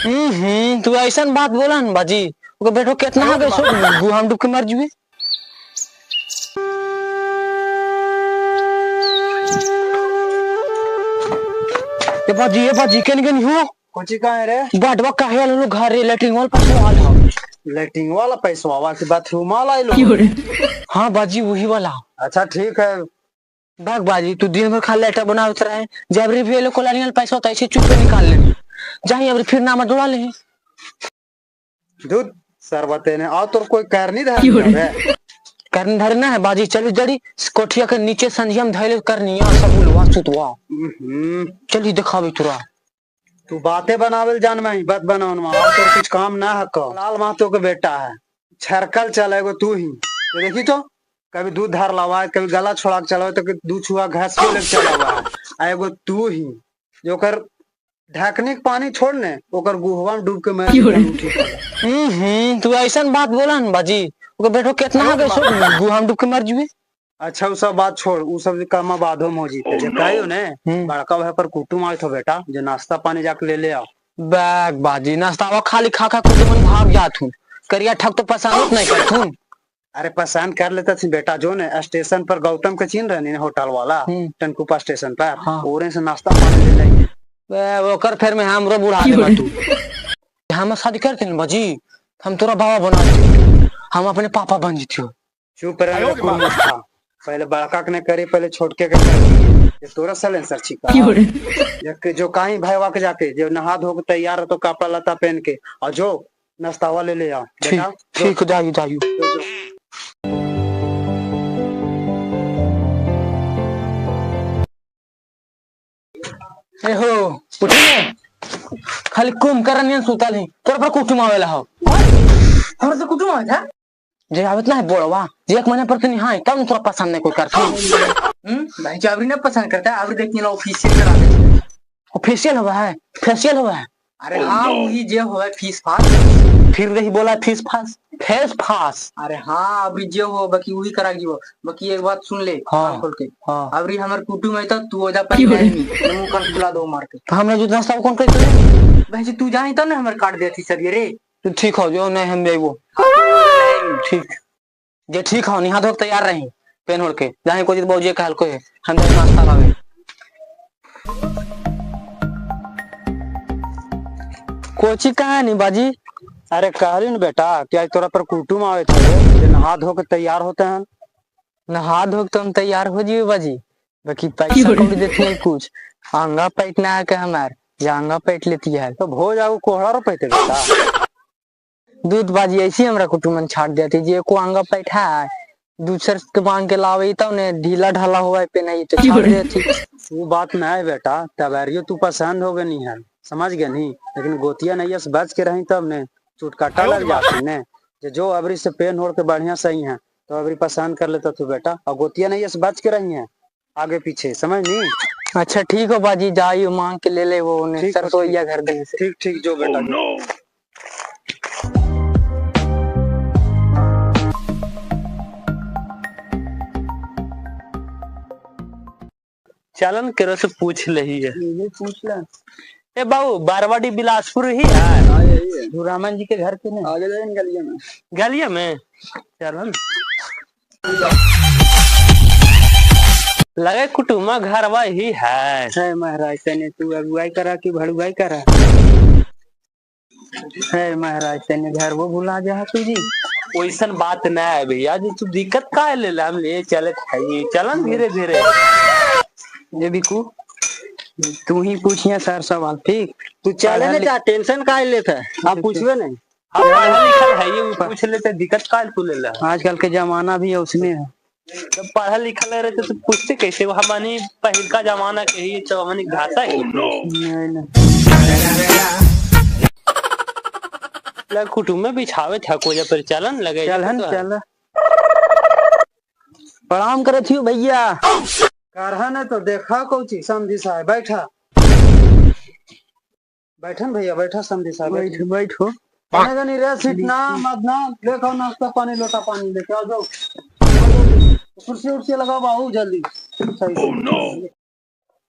तू ऐसा बात बोला न बाजी, ओकर बेटो कितना हो गए सो गुहा में डूब के मर जुए। ए बाजी केन केन हो कोची का है रे? बाटवा काहे आलो लोग घर रे लैट्रिन वाला पैसा आल हो। लैट्रिन वाला पैसा आवा के बाथरूम वाला आइलो? हां बाजी वही वाला। अच्छा ठीक है। भाग बाजी तू दिन भर खाली लेटर बनावत रहे, जबरी भी एलो कोलानियल पैसा होता ऐसे चुप पे निकाल ले जाही अबरी फिर नाम जोड़ा ले। दूध सरबते ने आ तोर कोई करनी धर करनी धरना है बाजी। चली जड़ी कोठिया के नीचे संझिया में धैले करनी आ सब उलवा सुतवा। चली दिखावे तोरा। तू बातें बनावेल जान में बात बनावन में और तोर कुछ काम ना है। लाल महतो के बेटा है छरकल चलेगो तू ही। ये देखी तो कभी दूध धार लावा है, कभी गला छोड़ा के चलावे तो दूध छुआ घास के लेके चलावा है। एगो तू ही जो कर ढकनी के पानी छोड़ने ओकर गुहवा में डूब के मर। तू ऐसा बात बोला न बाजी, ओकर बेटो कितना हो गए सो गुहा में डूब के मर जुए। अच्छा उ सब बात छोड़, उ सब काम बाधो में हो जीते। जे कहियो ने बड़का भाई पर कुटुम आए थो बेटा, जे नाश्ता पानी जाके ले ले आओ। बैग बाजी नाश्ता खाली खा खा कुटुम भाग जाथुन, करिया ठक तो पसंद नहीं करथुन। अरे पसंद कर लेता थी बेटा, जो ने स्टेशन पर गौतम के चीन रहनी होटल वाला टनकुपा स्टेशन पर, ओरे से नाश्ता पानी ले लेंगे। ओकर फिर में हमरो बुढ़ा देबा तू। हम शादी करते न बाजी, हम तोरा बाबा बना देते, हम अपने पापा बन जीतियो। चुप रह पहले बड़का के ने करी पहले छोटके के करी। ये तोरा सलेंसर छिका ये जो कहीं भाईवा के जाके जो नहा धो के तैयार हो तो कपड़ा लता पहन के और जो नाश्तावा ले ले आओ बेटा। ठीक जाइयो जाइयो। ए हो उठी ने खाली कुम करन सुतल ही तोर पर कुटुम आवेला हो। हमरा से कुटुम आवे था जे आवत ना है बोलवा जे एक महीना पर तो नहीं हां तब तोरा पसंद नहीं कोई करत। भाई जावरी ना पसंद करता है, आवरी देखने ला ऑफिशियल करा दे। ऑफिशियल होवा है फेशियल होवा है? अरे हां वही जे होवा फीस फास। फिर रही बोला फीस फास फेस फास। अरे हां अभी जे हो बाकी वही करा गियो। बाकी एक बात सुन ले हां खोल के। हां अबरी हमर कुटुम है तो तू हो जा पहले मुंह कान खुला दो मार के। तो हमरा जो नाश्ता कौन करते भाई जी तू जाई तब ना हमर काट देती सर ये रे। तू ठीक हो जो नहीं हम जाइबो। ठीक जे ठीक हो निहा धो तैयार रही पेन होड़ के जाहे को बाबूजी कहल को है हम जाए नाश्ता लावे। कोची कहानी बाजी? अरे कहली न बेटा कि आज तोरा पर कुटुम आवे थे, जे नहा धो के तैयार होते हैं। नहा धो के तो हम तैयार हो जीवे बाजी, बाकी पैसा कौड़ी देती है कुछ आंगा पैटना है के हमार जे आंगा पैट लेती है तो हो जाओ कोहड़ा रो पैते बेटा। दूध बाजी ऐसी हमरा कुटुमन छाट देती जे को आंगा पैठा है दूसर के मांग के लावे तब ने ढीला ढाला हुआ पे नहीं तो छाट देती। वो बात ना है बेटा, तबारियो तू पसंद हो गई है समझ गए नहीं, लेकिन गोतिया नहीं से बच के रही तब ने चुटकाटा लग जाती ने। जो अबरी से पेन होड़ के बढ़िया सही है तो अबरी पसंद कर लेता तू बेटा, और गोतिया नहीं से बच के रही है आगे पीछे समझ नहीं। अच्छा ठीक हो बाजी जाइयो मांग के ले ले वो ने सरसोईया घर देने से। ठीक ठीक जो बेटा। चलन करो से पूछ लही है। पूछ ले ए बाबू बारवाडी बिलासपुर ही है रामन जी के घर के नहीं आगे जाएंगे गलिया में। गलिया में चलन लगे कुटुमा घरवा ही है। महाराज तने तू अगुवाई करा कि भड़ुआई करा है महाराज तने घर वो भुला जा तू जी। वैसन बात ना है भैया जी, तू दिक्कत का ले ले हम ले चले चलन धीरे धीरे। ये बिकू तू ही पूछिया सर सवाल ठीक। तू चले ना जा टेंशन का लेता है आप पूछवे नहीं। पढ़ल लिखल है ये पूछ लेते दिक्कत का तू ले ले। आजकल के जमाना भी उसमें है, जब पढ़ल लिखल रहे तो पूछते कैसे। हमानी पहिलका जमाना के ही तो हमानी घासा है नहीं लग कुटुंब में बिछावे था कोई पर चलन लगे चलन चल। प्रणाम करे थियो भैया। करहा ने तो देखा कौची समधी साहब बैठा बैठन भैया बैठा समधी साहब बैठ बैठो। पानी रे सीट ना मत ना देखो नाश्ता पानी लोटा पानी लेके आओ जाओ कुर्सी उर्सी लगाओ बाबू जल्दी।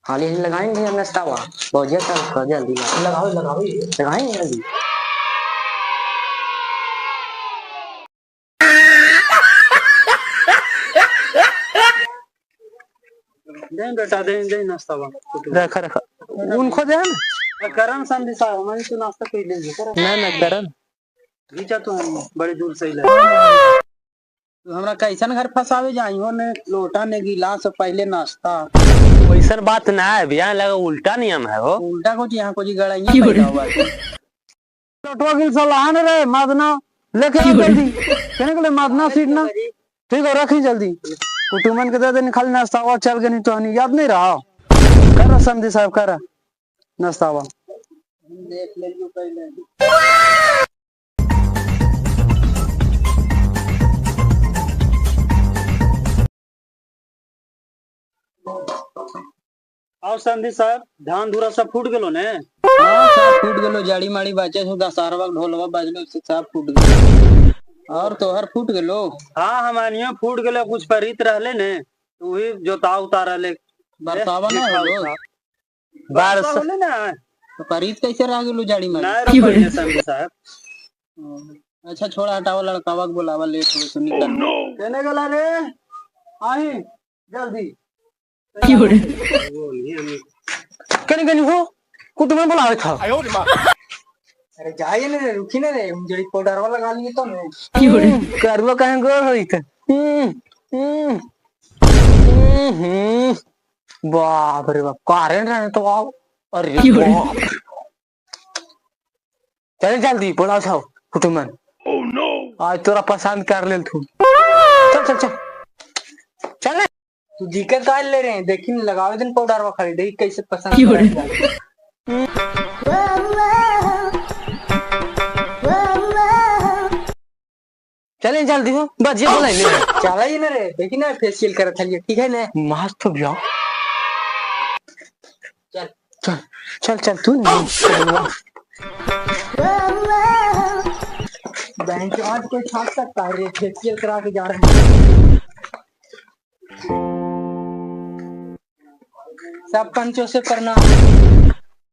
हाली ही लगाएंगे हम नाश्ता हुआ बहुत जल्द जल्दी लगाओ लगाओ लगाएंगे जल्दी। दे बेटा दे दे नाश्ता बा रखा रखा उनको दे ना करन संधि साहब हमारी तो नाश्ता पी लेंगे। ना ना करन घीचा तो हम बड़ी दूर से ही ले हमरा कैसन घर फसावे जाई हो ने लोटा ने गिलास पहले नाश्ता। वैसन बात ना है भैया, लगा उल्टा नियम है हो। उल्टा को यहाँ को जी गड़ाइया पैदा हुआ है। लोटवा गिल सलाहन रे मादना लेके आओ जल्दी कहने के लिए मादना सीट ना ठीक है रखी जल्दी कुटुमन के दे दे खाली नाश्ता हुआ चल के नहीं तो नहीं याद नहीं रहा। कर समझी साहब कर नाश्ता हुआ देख लेंगे पहले। आओ संधि साहब धान धूरा सब फूट गेलो ने? हां सब फूट गेलो, जाड़ी माड़ी बाचे सो दशहरवा ढोलवा बाजलो से सब फूट गेलो। और तोहर फूट गेलो? हां हमारियो फूट गेलो, कुछ परीत रहले ने तो वही जोता उतारले। बरसावा ना होलो? बरसा होले ना तो परीत कैसे रह गेलो जाड़ी माड़ी? ना रे संधि साहब। अच्छा छोड़ा हटावा लड़कावा के बुलावा लेट हो सुनी कर। केने गेला रे आही जल्दी कने कने हो कुटुंब में बुलावे था। अरे जाइए ना रे, रुकी ना रे, हम जड़ी पाउडरवा लगा लिए तो ने करवा कहे गोर होई थे। बाप रे बाप कारण रहने तो आओ। अरे बाप चल जल्दी बुलाओ छाओ कुटुंब। ओह नो आज तोरा पसंद कर लेल तू। चल चल चल चल तू दिक्कत का ले रहे हैं, देखी न लगावे दिन पाउडर खाली देखी कैसे पसंद कर। चले जल्दी हो बस ये बोला ले चला ही ना रे, देखी ना फेशियल करत हलिए ठीक है ना मस्त हो गया। चल चल चल चल तू बैंक आज कोई छाप सकता है रे, फेशियल करा के जा रहे हैं। सब पंचों से प्रणाम।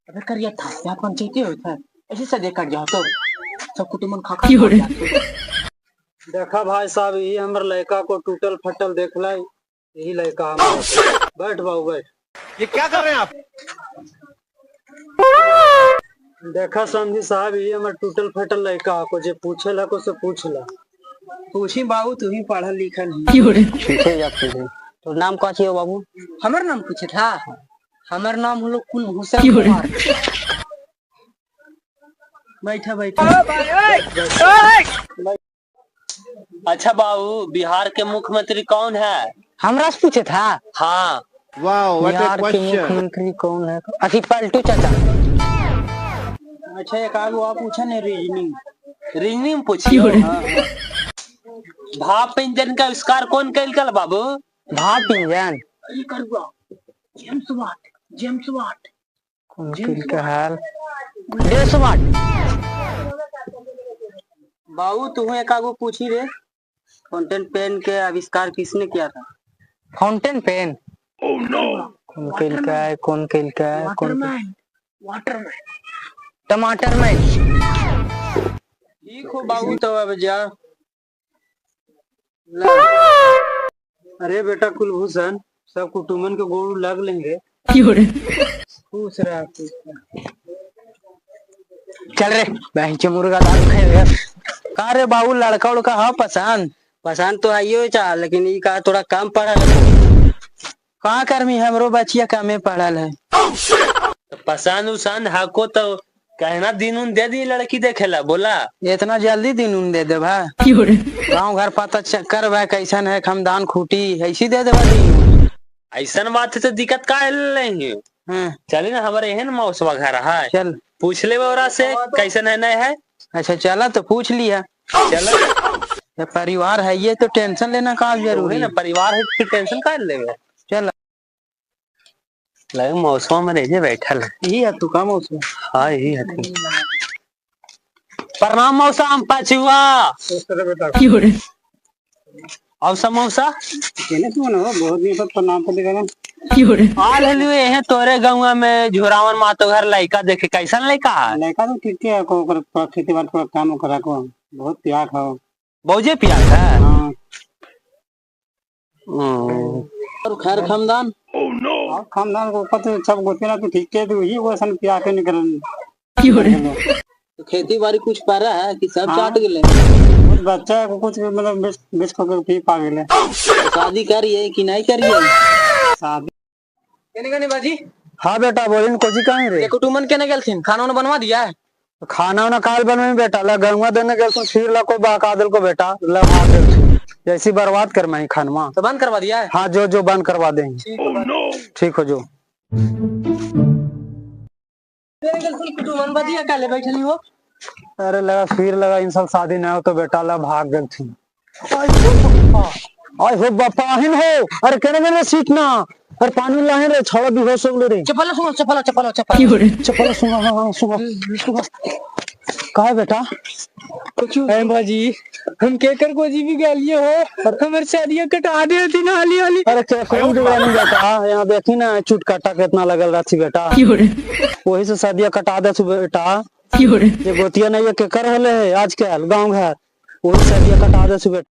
अबे करिया था यहाँ पंचायती होता है ऐसे सदे कर जाओ तो सब कुटुंब खा खा। देखा भाई साहब ये हमर लड़का को टूटल फटल देख लाई, यही लड़का हमारा। बैठ बाबू बैठ। ये क्या कर रहे हैं आप? देखा समझी साहब ये हमर टूटल फटल लड़का को जे पूछे ला को से पूछ ला। पूछी बाबू तू ही पढ़ल लिखल है। पूछे जा पूछे। तो नाम का हो बाबू? हमर नाम पूछे था? हमर नाम होलो कुलभूषण कुमार। बैठा बैठा। अच्छा बाबू बिहार के मुख्यमंत्री कौन है? हमरा से पूछे था? हाँ। वाओ what Bihar a के क्वेश्चन। मुख्यमंत्री कौन है? अथी पलटू चाचा। अच्छा एक आगो आप पूछा ने रीजनिंग। रीजनिंग पूछियो। भाप इंजन का आविष्कार कौन कैलकल बाबू? भाप इंजन ये करुआ जेम्स वाट। जेम्स वाट कौन कैलका हाल? James Watt. बाबू तू एक आगो पूछी रे, फाउंटेन पेन के आविष्कार किसने किया था? Fountain pen? Oh no कौन कैलका है? कौन कैलका है? कौन? वाटरमैन। टमाटर मैन। ठीक हो बाबू तो अब जा। अरे बेटा कुलभूषण सब कुटुंबन के गोड़ लग लेंगे। खुश रहा खुश रहा। चल रे बहन मुर्गा दाल खाए। का रे बाबू लड़का उड़का हाँ पसंद? पसंद तो आइयो चा, लेकिन ई का थोड़ा कम पढ़ल है। कहाँ कर्मी हमरो बचिया कमे पढ़ल है। तो पसंद उसंद हको तो कहना दिन उन दे दी लड़की देखेला बोला। इतना जल्दी दिन उन दे दे भाई? गाँव घर पता चक्कर भाई कैसन है खानदान खूटी ऐसी दे दे दिन। ऐसन बात है तो दिक्कत का नहीं। चले ना हमारे एहन मौसवा घर है, चल पूछ ले ओरा से कैसन है नहीं है। अच्छा चला तो पूछ लिया। चलो परिवार है ये तो टेंशन लेना का जरूरी है ना, परिवार है फिर टेंशन का लेवे। चल लगे मौसम में रह बैठल है। यही है तू का मौसम? हाँ यही है। प्रणाम मौसम पचुआ। और समोसा केने तू ना बहुत दिन पर प्रणाम पर दिखा। आल हलु एहे तोरे गाँव में झोरावन मातो घर लड़का देखे, कैसन लड़का है? लड़का तो ठीक है, को थोड़ा खेती बाड़ी थोड़ा काम करा को बहुत त्याग हो। बहुजे पिया है। हाँ। और खैर खानदान? Oh no! और खानदान को पता सब गोते ना तो ठीक है, तो ही वो सन पिया के निकल। तो खेती बाड़ी कुछ पारा है कि सब चाट गेले? कुछ बच्चा को कुछ मतलब बेच बेच को पी पा गेले। तो शादी करिए कि नहीं करिए? शादी केने केने बाजी? हाँ बेटा बोलिन कोची कहीं रे? ये कुटुमन केने गेलथिन, खाना उना बनवा दिया है? खाना उना काल बनवे बेटा, ला गंगा देने गेल तो फिर ला को बहका देल को बेटा, ला भाग गेल जैसी बर्बाद कर मैं खानवा। तो बंद करवा दिया है? हाँ जो जो बंद करवा देंगे। Oh no! ठीक हो जो। केने गेलथिन कुटुमन बाजी, अकेले बैठली हो? अरे लगा फिर लगा इन सब शादी ना हो तो बेटा ला भाग गेल थी। आय हो बापा आहिन हो। अरे केने केने सीट ना, अरे पानी लाहिन रे, छोड़ा बेहोश हो गेलो रे। चप्पल सुनो, चप्पल चप्पल चप्पल चप्पल सुना। हाँ हाँ सुना सुना। का है बेटा? ए बाजी, हम केकर को जी भी गालिए हो, हमर शादिया कटा दे थी ना हाली हाली। अरे क्या कौन जुगानी बेटा, यहाँ देखी ना चुट काटा कितना लगल रही बेटा, वही से शादिया कटा दे बेटा। ये गोतिया नहीं है केकर होले है आजकल गांव घर, वही शादिया कटा दे बेटा।